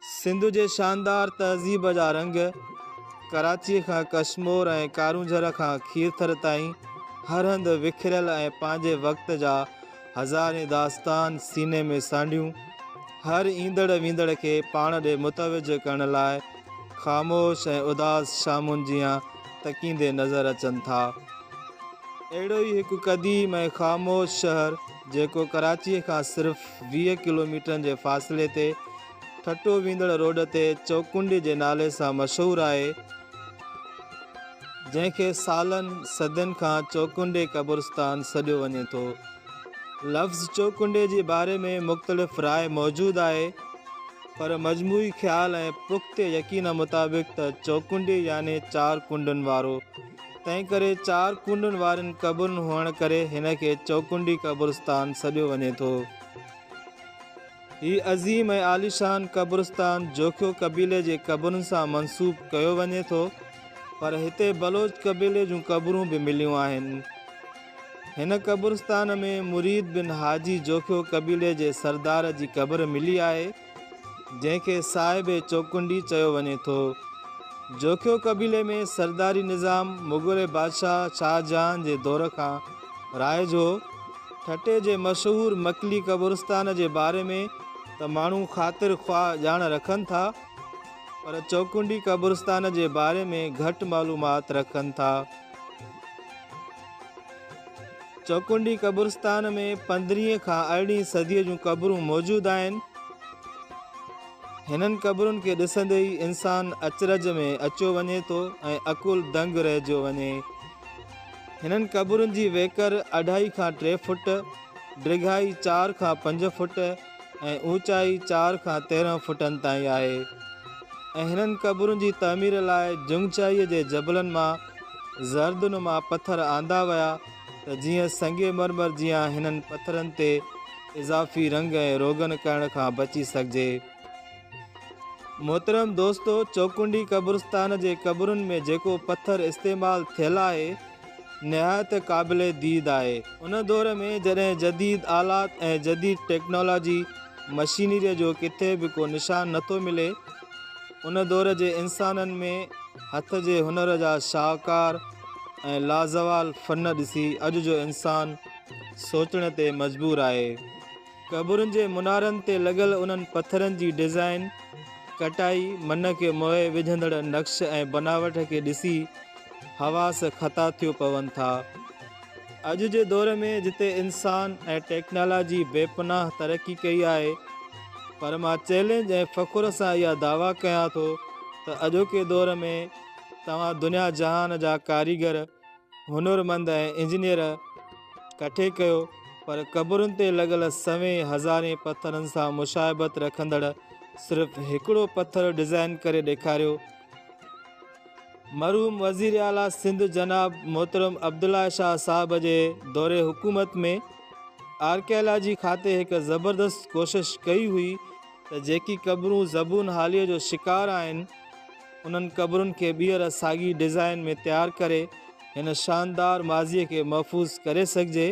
سنڌ جي شاندار تهذيب جا رنگ ڪراچيء کان ڪشمور ۽ ڪارونجهر کان کيرٿر تائين هر هنڌ وکريل ۽ پنهنجي وقت جا هزارين داستان سيني ۾ سانڍيون هر ايندڙ ويندڙ کي پاڻ ڏي متوجه ڪرڻ لاء خاموش ۽ اداس شامن جيان تڪيندي نظر اچن ٿا. اهڙو ئي هڪ قديم ۽ خاموش شهر جيڪو ڪراچيء کان صرف 20 ڪلوميٽرن جي فاصلي تي ٺٽو ويندڙ روڊ تي چوڪنڊي جي نالي سان مشهور آهي، جنهن کي سالن صدين کان چوڪنڊي قبرستان سڏيو وڃي ٿو. لفظ چوڪنڊي جي باري ۾ مختلف راء موجود آهي، پر مجموعي خيال ۽ پختي يقين مطابق ته چوڪنڊي يعني چار ڪنڊن وارو، تنهنڪري چار ڪنڊن وارين قبرن هئڻ ڪري هن کي چوڪنڊي قبرستان سڏيو وڃي ٿو. هي عظيم ۽ عاليشان قبرستان جوکيو قبيلي جي قبرن سان منسوب ڪيو وڃي ٿو، پر هتي بلوچ قبيلي جون قبرون به مليون آهن. هن قبرستان ۾ مريد بن حاجي جوکيو قبيلي جي سردار جي قبر ملي آهي، جنهن کي صاحب چوڪنڊي چيو وڃي ٿو. جوکيو قبيلي ۾ سرداري نظام مغل بادشاهه شاهجهان جي دور کان رائج هو. ٺٽي جي مشهور مڪلي قبرستان جي باري ۾ ته ماڻهو خاطر خواهه ڄاڻ رکن ٿا، پر چوڪنڊي قبرستان جي باري ۾ گهٽ معلومات رکن ٿا. چوڪنڊي قبرستان ۾ پندرهين کان ارڙهين صديء جون قبرون موجود آهن. هنن قبرن کي ڏسندي ئي انسان اچرج ۾ اچيو وڃي ٿو ۽ عقل دنگ رهجيو وڃي. هنن قبرن جي ويڪر اڍائي کان ٽي فوٽ، ڊگهائي چار کان پنج فوٽ ۽ اوچائي چار کان 13 فوٽن تائين آهي ۽ هنن قبرن جي تعمير لاء جنگچائيء جي جبلن مان زرد نما پٿر آندا ويا ته جيئن سنگ مرمر جيان هنن پٿرن تي اضافي رنگ ۽ روغن ڪرڻ کان بچي سگهجي. محترم دوستو چوڪنڊي قبرستان جي قبرن ۾ جيڪو پٿر استعمال ٿيل آهي نهايت قابل ديد آهي. ان دور ۾ جڏهن جديد آلات ۽ جديد ٽيڪنالاجي مشينريء جو ڪٿي به ڪو نشان نٿو ملي ان دور جي انسانن ۾ هٿ جي هنر جا شاهڪار ۽ لازوال فن ڏسي اڄ جو انسان سوچڻ تي مجبور آهي. قبرن جي منارن تي لڳل انهن پٿرن جي ڊزائين، ڪٽائي، من کي موهي وجهندڙ نقش ۽ بناوٽ کي ڏسي حواس خطا ٿيو پون ٿا. اڄ جي دور ۾ جتي انسان ۽ ٽيڪنالاجي بي پناهه ترقي ڪئي آهي پر مان چئلينج ۽ فخر سان اها دعويٰ ڪيان ٿو ته اڄوڪي دور ۾ توهان دنيا جهان جا ڪاريگر، هنرمند ۽ انجنيئر ڪٺي ڪيو پر قبرن تي لڳل سوين هزارين پٿرن سان مشابهت رکندڙ صرف هڪڙو پٿر ڊزائين ڪري ڏيکاريو. مرحوم وزير اعليٰ سنڌ جناب محترم عبدالله شاهه صاحب جي دور حڪومت ۾ آرڪيالاجي کاتي هڪ زبردست ڪوشش ڪئي هئي ته جيڪي قبرون زبون حاليء جو شڪار آهن، انهن قبرن کي ٻيهر ساڳي ڊزائين ۾ تيار ڪري هن شاندار ماضيء کي محفوظ ڪري سگهجي،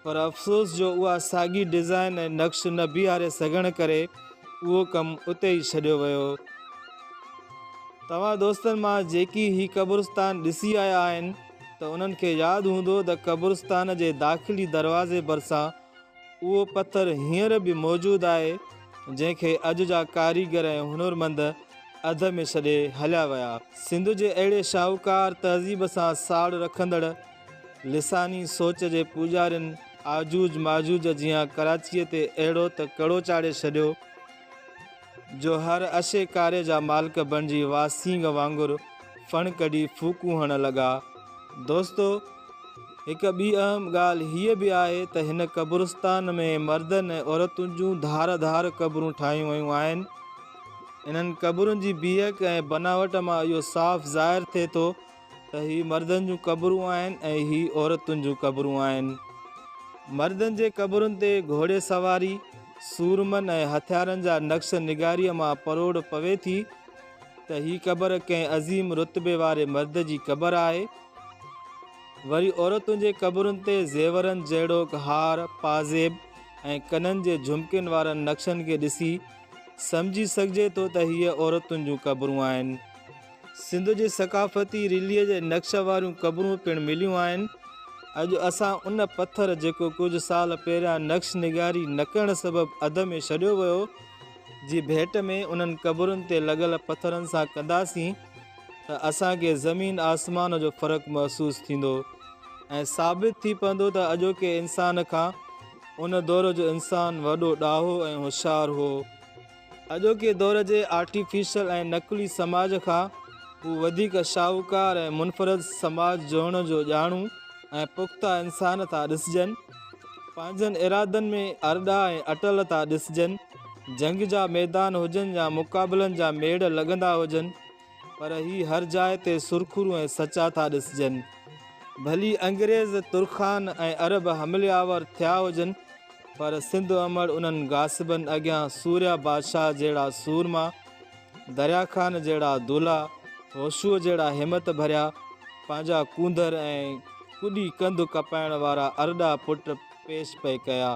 پر افسوس جو اها ساڳي ڊزائين ۽ نقش نه بيهاري سگهڻ ڪري اهو ڪم اتي ئي ڇڏيو ويو. توهان دوستن مان جيڪي هي قبرستان ڏسي آيا آهن ته انهن کي ياد هوندو ته قبرستان جي داخلي دروازي ڀرسان اهو پٿر هينئر به موجود آهي، جنهن کي اڄ جا ڪاريگر ۽ هنرمند اڌ ۾ ڇڏي هليا ويا. سنڌ جي اهڙي شاهوڪار تهذيب سان ساڙ رکندڙ لساني سوچ جي پوڄارين آجوج ماجوج جيان ڪراچيء تي اهڙو ته ڪڙو چاڙهي ڇڏيو، جو هر اشي ڪاري جا مالڪ بڻجي واسينگ وانگر ڦڻ ڪڍي ڦوڪون هڻڻ لڳا. دوستو! هڪ ٻي اهم ڳالهه هيء به آهي ته هن قبرستان ۾ مردن ۽ عورتن جون ڌار ڌار قبرون ٺاهيون ويون آهن. انهن قبرن جي بيهڪ ۽ بناوٽ مان اهو صاف ظاهر ٿئي ٿو ته هي مردن جون قبرون آهن ۽ هي عورتن جون قبرون آهن. مردن جي قبرن تي گهوڙي سواري، سورمن ۽ هٿيارن جا نقش نگاريء مان پروڙ پوي ٿي ته هي قبر ڪنهن عظيم رتبي واري مرد جي قبر آهي. وري عورتن جي قبرن تي زيورن جهڙوڪ هار، پازيب ۽ ڪنن جي جهمڪين وارن نقشن کي ڏسي سمجهي سگهجي ٿو ته هيء عورتن جون قبرون آهن. سنڌ جي ثقافتي ريليء جي نقش واريون قبرون پڻ مليون آهن. اڄ اسان ان پٿر جيڪو ڪجهه سال پهريان نقش نگاري نه ڪرڻ سبب اڌ ۾ ڇڏيو ويو، جي ڀيٽ ۾ انهن قبرن تي لڳل پٿرن سان ڪنداسين ته اسان کي زمين آسمان جو فرق محسوس ٿيندو ۽ ثابت ٿي پوندو ته اڄوڪي انسان کان ان دور جو انسان وڏو ڏاهو ۽ هوشيار هو. اڄوڪي دور جي آرٽيفيشل ۽ نقلي سماج کان هو وڌيڪ شاهوڪار ۽ منفرد سماج جوڙڻ جو ڄاڻو ۽ پختا انسان ٿا ڏسجن. پنهنجن ارادن ۾ ارڏا ۽ اٽل ٿا ڏسجن. جنگ جا ميدان هجن يا مقابلن جا ميڙ لڳندا هجن، پر هي هر جاء تي سرخرو ۽ سچا ٿا ڏسجن. ڀلي انگريز، ترخان ۽ عرب حملي آور ٿيا هجن، پر سنڌ امڙ انهن غاصبن اڳيان سوريا بادشاهه جهڙا سورما، دريا خان جهڙا دولها، هوشوء جهڙا همت ڀريا، پنهنجا ڪونڌر ۽ ڪڏي ڪنڌ ڪپائڻ وارا ارڏا پٽ پيش پئي ڪيا.